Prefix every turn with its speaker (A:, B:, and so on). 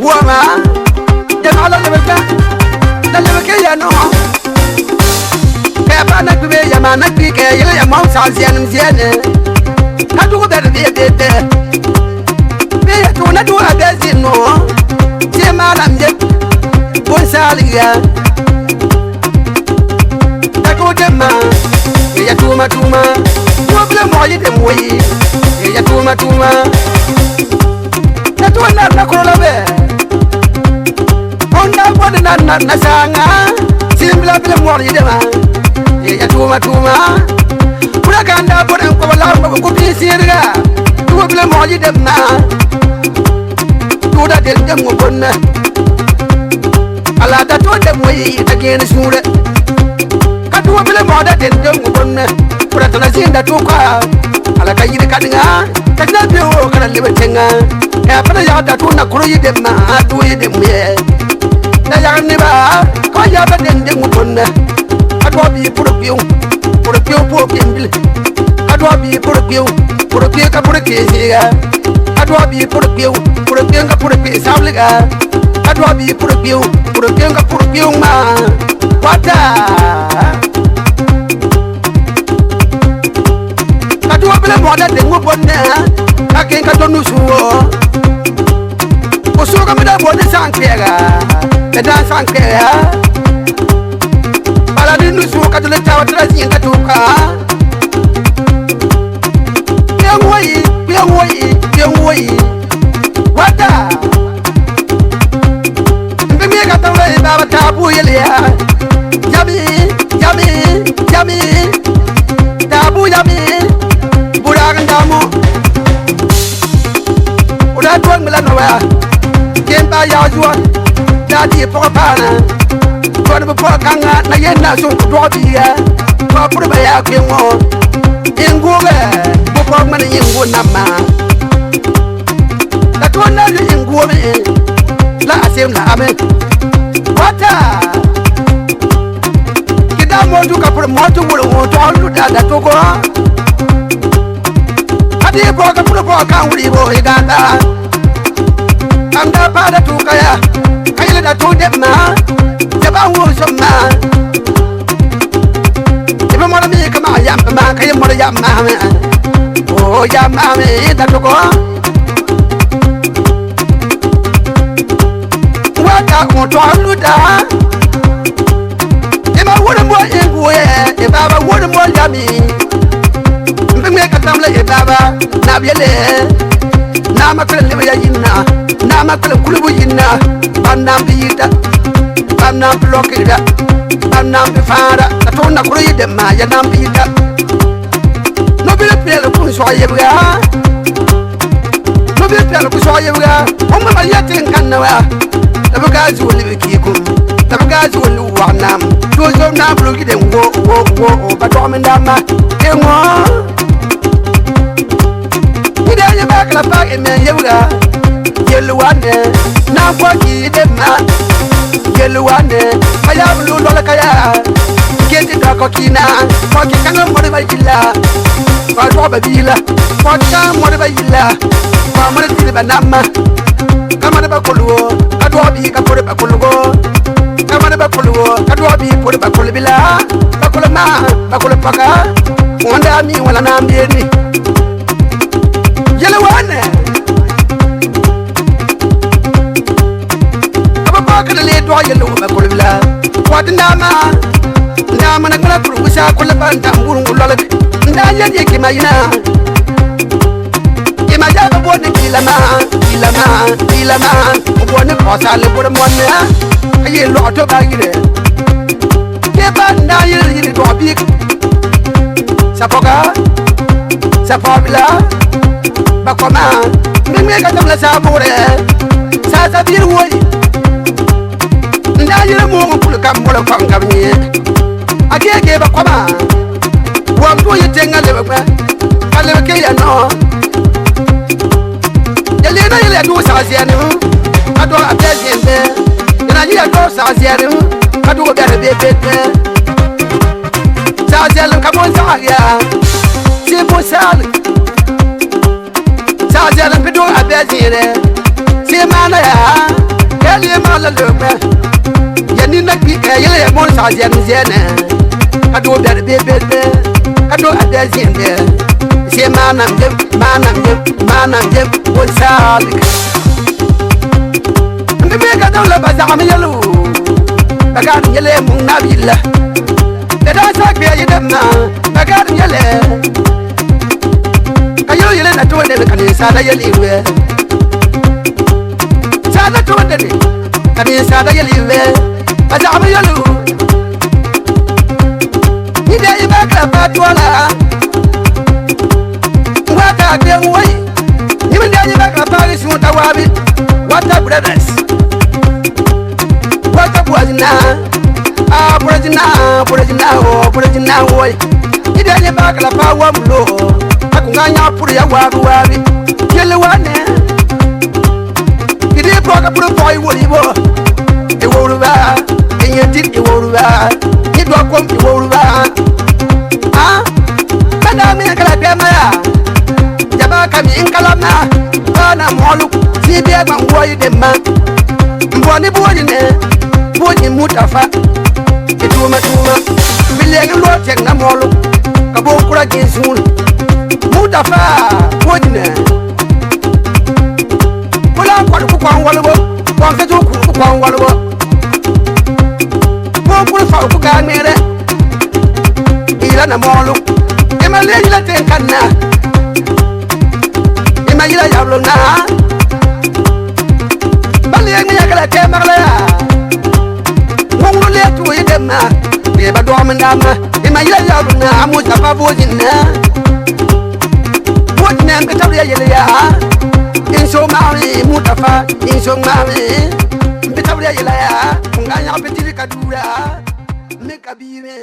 A: Wama jama la lebeka la lebeke ya no ka pa na kbe ya ma na kbi ke yele ya mo sa zian zian ka du be be be be be ya tu na du a be zin no te ma la mje bon sali ya ta ko de ma ya tu ma tu ma mo ble mo yi de mo yi ya tu ma tu ma na tu na na ko la be onda bod na na na sanga simbla ble mo yi de ma ya tu ma tu ma pura kanda bod ko la ko ko bi sirga tu ble mo yi de ma tu da del de mo bonna ala da to de mo yi ta gen sure ka tu ble mo da del de mo bonna pura ta na zinda tu ka ala ka yiri ka dinga ka na bi o ka na lebe tenga ya pa ya da tu na kuro yi de ma tu yi de mu ye da ya ni ba ko ya ba den de mo bonna ka do bi puro piu puro piu po kimbil ka do bi puro piu puro piu ka puro ke siga ka do bi puro piu puro piu ka puro ke sabliga ka do bi puro piu puro piu ka puro piu ma wata ka do bele mo da de mo bonna ka ken ka do nusuwo o so ka me da bo ni sankega me da sankega bala ni nusu ka do le tawa tra zin ka tuka pe woi pe woi wata mbe mi ka tawle baba ta bu yele ya yami yami yami tabu yami buragan damu ora tuang mila no wa kemba ya zuwa da di po pa na ko ni po kanga na yen na so do bi ya ko pur ba ya ke mo ingu ga bo po man ingu na ma da to na yu ingu me la asem la ame wata kida mo du ka pur mo tu wuro mo to lu da da to ko adi bo ka pur bo ka wuri bo iganda anda pa da tu kaya kayele da tu de ma de ba wo so ma e ba mo la mi ka ma ya ma kay mo ya ma me o ya ma me da to ko wa ta ko to lu da e ma wo mo e bu ye e ba ba wo mo ya mi mbe me ka tam le e ba ba na bi le na ma kle le ya yinna na ma kle kulubu yinna ban na bi da ban na blokira ban na bi fara ta to na kuro yide ma ya na bi da no bi le pele kun so ye bga no bi pele kun so ye bga o ma ya tin kan na wa ta bi ga zu le bi ki kun ta bi ga zu le wa nam to zo na bloki de wo wo wo ba to mi da ma e ngo ida ye ba kala pa e me ye bga yelwane na kwa ki de ma yelwane kaya blu lola kaya kete da ko kina ko ki kan mo de ba ila ko do ba bila ko kan mo de ba ila ko mo de ba nama ka mo de ba koluo ka do bi ka pore ba kolugo ka mo de ba koluo ka do bi pore ba kolbila ba kolma ba kolpaka wanda mi wala na mbieni yelwane kana le do yelo ba kolbila wat ndama ndama na kala kuru sa kula ban tamburu ngulala nda ye ki mayina ki ma ja ba bo ni kilama kilama kilama bo ni ko sa le bo mo ne aye lo to ba yire ke ba nda yire yire do bi sapoka sapobila ba koma mi mi ka tamla sa bure sa sa bir woyi nda yire mo ko kam mo ko ngam ni akeke ba koma wa to yitenga le ba ale ke ya no yele na yele du sa ziani ado abia ziende na yele do sa ziani ado be be be be sa ziani ka mon sa ya si bo sal sa ziani pe do abia ziene si ma na ya la leme ya ni na kpi ka yele ya mon sa zen zene ka do be be be be ka do ade zen be se manam de manam de manam de won salik ndi me ka do la ba za mi yelu ba ga yele mun nabila da da sa kpe yi dem na ba ga yele ka yo yele na to ne ka ni sa da yele we sa da to ne ka ni sa da yele we ba za mi yelu ni de yi ba ka pa to la wa ta kpe woi ni mi de yi ba ka pa ri sun ta wa bi Water Brothers Water boys na ah boys na boys na oh boys na woi ni de yi ba ka pa wa mulo akunganya puru ya wabi wabi yele wane idi pro ka puru boy wori bo e woru ba enye ti e woru ba ni do kom e woru ba ah bada mi kala pe ma ya jaba ka mi nkala ma bana molu si bi e gban wo yi de ma mbo ni bo ni ne bo ni mutafa e duma duma mi le lo tek na molu ka bo kura jinsun mutafa bo ni ne bola kwa ku kwa walbo kwa fetu ku kwa walbo bo ku fa ku ka mere ila na molu e ma le ila ten kanna e ma ila yablo na bali ngi yakala te magla ya ngulu le tu yi dem na be ba do min dama e ma ila yablo na mutafa bo ni na bo ni na be tabla yele ya inso mami mutafa inso mami bitabla yele ya nganya betili kadura me kabire.